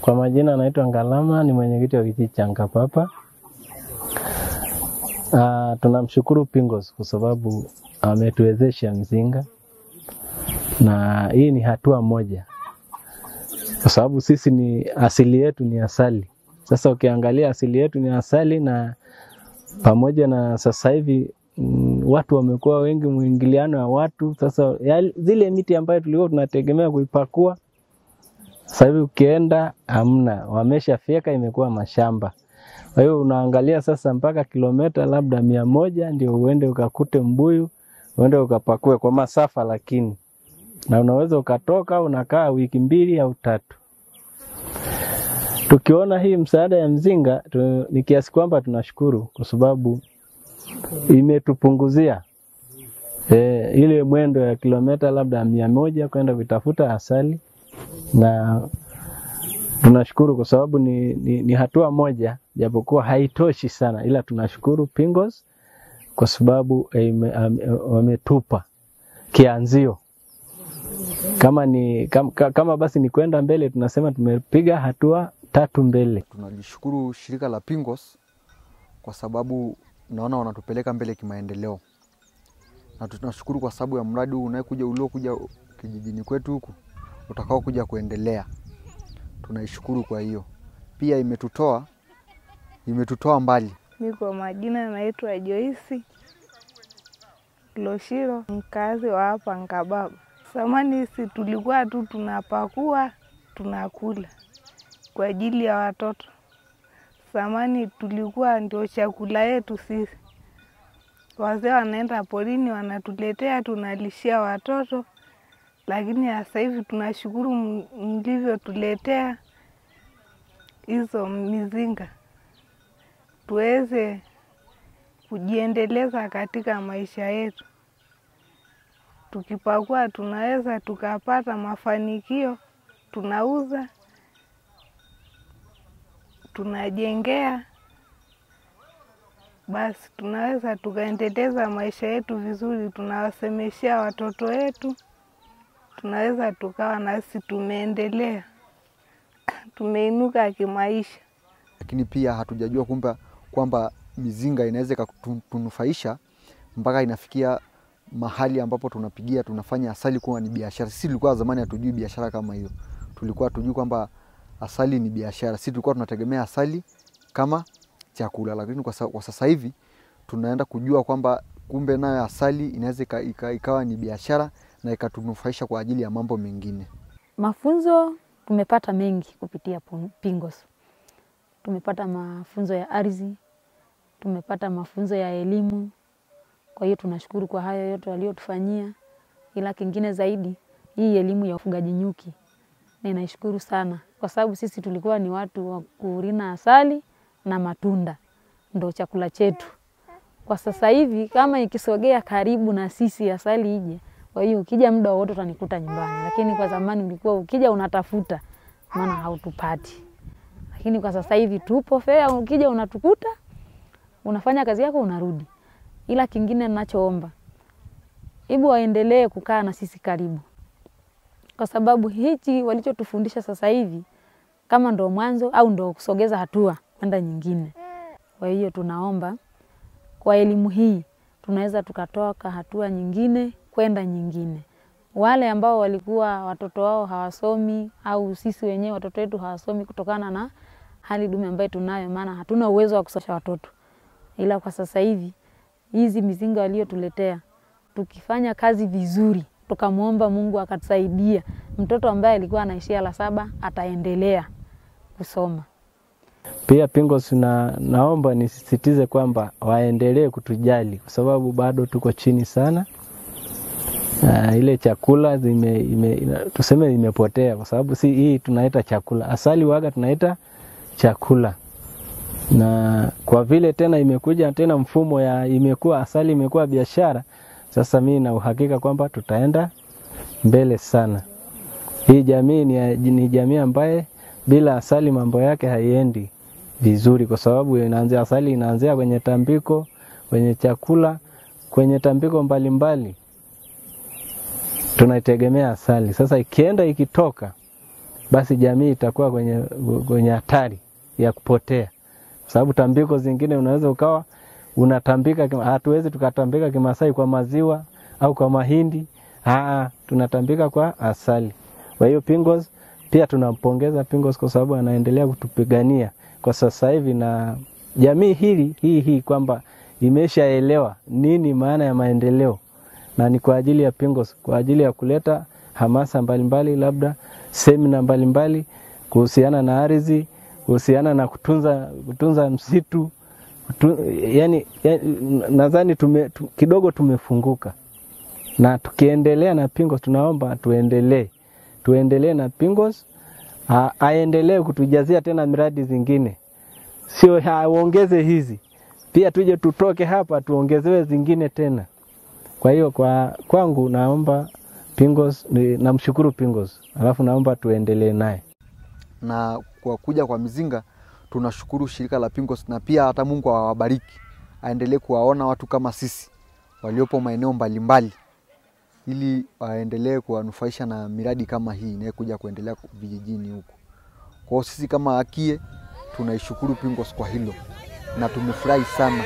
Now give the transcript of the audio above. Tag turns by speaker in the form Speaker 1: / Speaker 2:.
Speaker 1: Kwa majina anaitwa Ngalama, ni mwenyekiti wa kijiji cha Nkapapa. Tunamshukuru Pingos kwa sababu ametuwezesha mzinga, na hii ni hatua moja, kwa sababu sisi ni asili yetu ni asali. Sasa ukiangalia asili yetu ni asali, na pamoja na sasa hivi watu wamekuwa wengi, mwingiliano wa watu. Sasa zile miti ambayo tulikuwa tunategemea kuipakua, sasa hivi ukienda hamna, wameshafyeka, imekuwa mashamba. Kwa hiyo unaangalia sasa mpaka kilomita labda 100 ndio uende ukakute mbuyu, uende ukapakue kwa masafa, lakini na unaweza ukatoka unakaa wiki 2 au 3. Tukiona hii msaada ya mzinga ni kiasi kwamba tunashukuru kwa sababu imetupunguzia ile mwendo ya kilomita labda 100 kwenda kutafuta asali, na tunashukuru kwa sababu ni hatua moja, japokuwa haitoshi sana, ila tunashukuru Pingos kwa sababu wametupa kianzio. Kama basi ni kwenda mbele, tunasema tumepiga hatua 3 mbele.
Speaker 2: Tunalishukuru shirika la Pingos kwa sababu naona wanatupeleka mbele kimaendeleo. Na tunashukuru kwa sababu ya mradi unaokuja uliokuja kijijini kwetu huku utakao kuja kuendelea. Tunaishukuru kwa hiyo. Pia imetutoa mbali.
Speaker 3: Mimi kwa majina naitwa Joyce Loshiro, mkazi wa hapa Nkababa. Zamani sisi tulikuwa tu tunapakua tunakula kwa ajili ya watoto. Zamani tulikuwa ndio chakula yetu sisi. Wazee wanaenda porini wanatuletea, tunalishia watoto. Lakini sasa hivi tunashukuru mlivyotuletea hizo mizinga, tuweze kujiendeleza katika maisha yetu. Tukipakua tunaweza tukapata mafanikio, tunauza, tunajengea, basi tunaweza tukaendeleza maisha yetu vizuri, tunawasemeshia watoto wetu, tunaweza tukawa nasi tumeendelea, tumeinuka kimaisha.
Speaker 2: Lakini pia hatujajua kwamba mizinga inaweza kutunufaisha mpaka inafikia mahali ambapo tunapigia tunafanya asali kuwa ni biashara. Sisi tulikuwa zamani hatujui biashara kama hiyo. Tulikuwa hatujui kwamba asali ni biashara. Sisi tulikuwa tunategemea asali kama chakula, lakini kwa sasa hivi tunaenda kujua kwamba kumbe nayo asali inaweza ikawa ni biashara na ikatunufaisha kwa ajili ya mambo mengine.
Speaker 4: Mafunzo Tumepata mengi kupitia Pingos. Tumepata mafunzo ya ardhi, tumepata mafunzo ya elimu. Kwa hiyo tunashukuru kwa hayo yote waliotufanyia. Ila kingine zaidi, hii elimu ya ufugaji nyuki ninaishukuru sana, kwa sababu sisi tulikuwa ni watu wa kurina asali na matunda, ndo chakula chetu. Kwa sasa hivi kama ikisogea karibu na sisi asali ije, kwa hiyo ukija muda wote utanikuta nyumbani. Lakini kwa zamani ulikuwa ukija unatafuta, maana hautupati. Lakini kwa sasa hivi tupo fair, ukija unatukuta, unafanya kazi yako unarudi. Ila kingine ninachoomba, hebu waendelee kukaa na sisi karibu, kwa sababu hichi walichotufundisha sasa hivi kama ndo mwanzo au ndo kusogeza hatua kwenda nyingine. Kwa hiyo tunaomba kwa elimu hii tunaweza tukatoka hatua nyingine kwenda nyingine. Wale ambao walikuwa watoto wao hawasomi au sisi wenyewe watoto wetu hawasomi kutokana na hali dume ambayo tunayo, maana hatuna uwezo wa kusomesha watoto. Ila kwa sasa hivi hizi mizinga waliotuletea, tukifanya kazi vizuri, tukamuomba Mungu akatusaidia, mtoto ambaye alikuwa anaishia la 7 ataendelea kusoma.
Speaker 1: Pia Pingos naomba nisisitize kwamba waendelee kutujali, kwa sababu bado tuko chini sana. Ile chakula tuseme imepotea, kwa sababu si hii tunaita chakula. Asali waga tunaita chakula. Na kwa vile tena imekuja tena mfumo ya imekuwa asali imekuwa biashara, sasa mimi na uhakika kwamba tutaenda mbele sana. Hii jamii ni jamii ambaye bila asali mambo yake haiendi vizuri, kwa sababu inaanzia asali inaanzia kwenye tambiko, kwenye chakula, kwenye tambiko mbalimbali. Tunaitegemea asali. Sasa ikienda ikitoka, basi jamii itakuwa kwenye hatari ya kupotea. Kwa sababu tambiko zingine unaweza ukawa unatambika, hatuwezi tukatambika Kimasai kwa maziwa au kwa mahindi. Tunatambika kwa asali. Kwa hiyo Pingos pia tunampongeza Pingos kwa sababu anaendelea kutupigania kwa sasa hivi, na jamii hii kwamba imeshaelewa nini maana ya maendeleo, na ni kwa ajili ya Pingos, kwa ajili ya kuleta hamasa mbalimbali, labda semina mbalimbali kuhusiana na ardhi, kuhusiana na kutunza msitu. Yani nadhani kidogo tumefunguka, na tukiendelea na Pingos tunaomba tuendelee na Pingos, aendelee kutujazia tena miradi zingine, sio aongeze hizi pia, tuje tutoke hapa tuongezewe zingine tena. Kwa hiyo kwangu naomba Pingos, namshukuru Pingos, alafu naomba tuendelee naye.
Speaker 2: Na kwa kuja kwa mizinga tunashukuru shirika la Pingos, na pia hata Mungu awabariki, aendelee kuwaona watu kama sisi waliopo maeneo mbalimbali, ili waendelee kuwanufaisha na miradi kama hii inayokuja kuendelea vijijini huko. Kwa sisi kama Akie tunaishukuru Pingos kwa hilo na tumefurahi sana.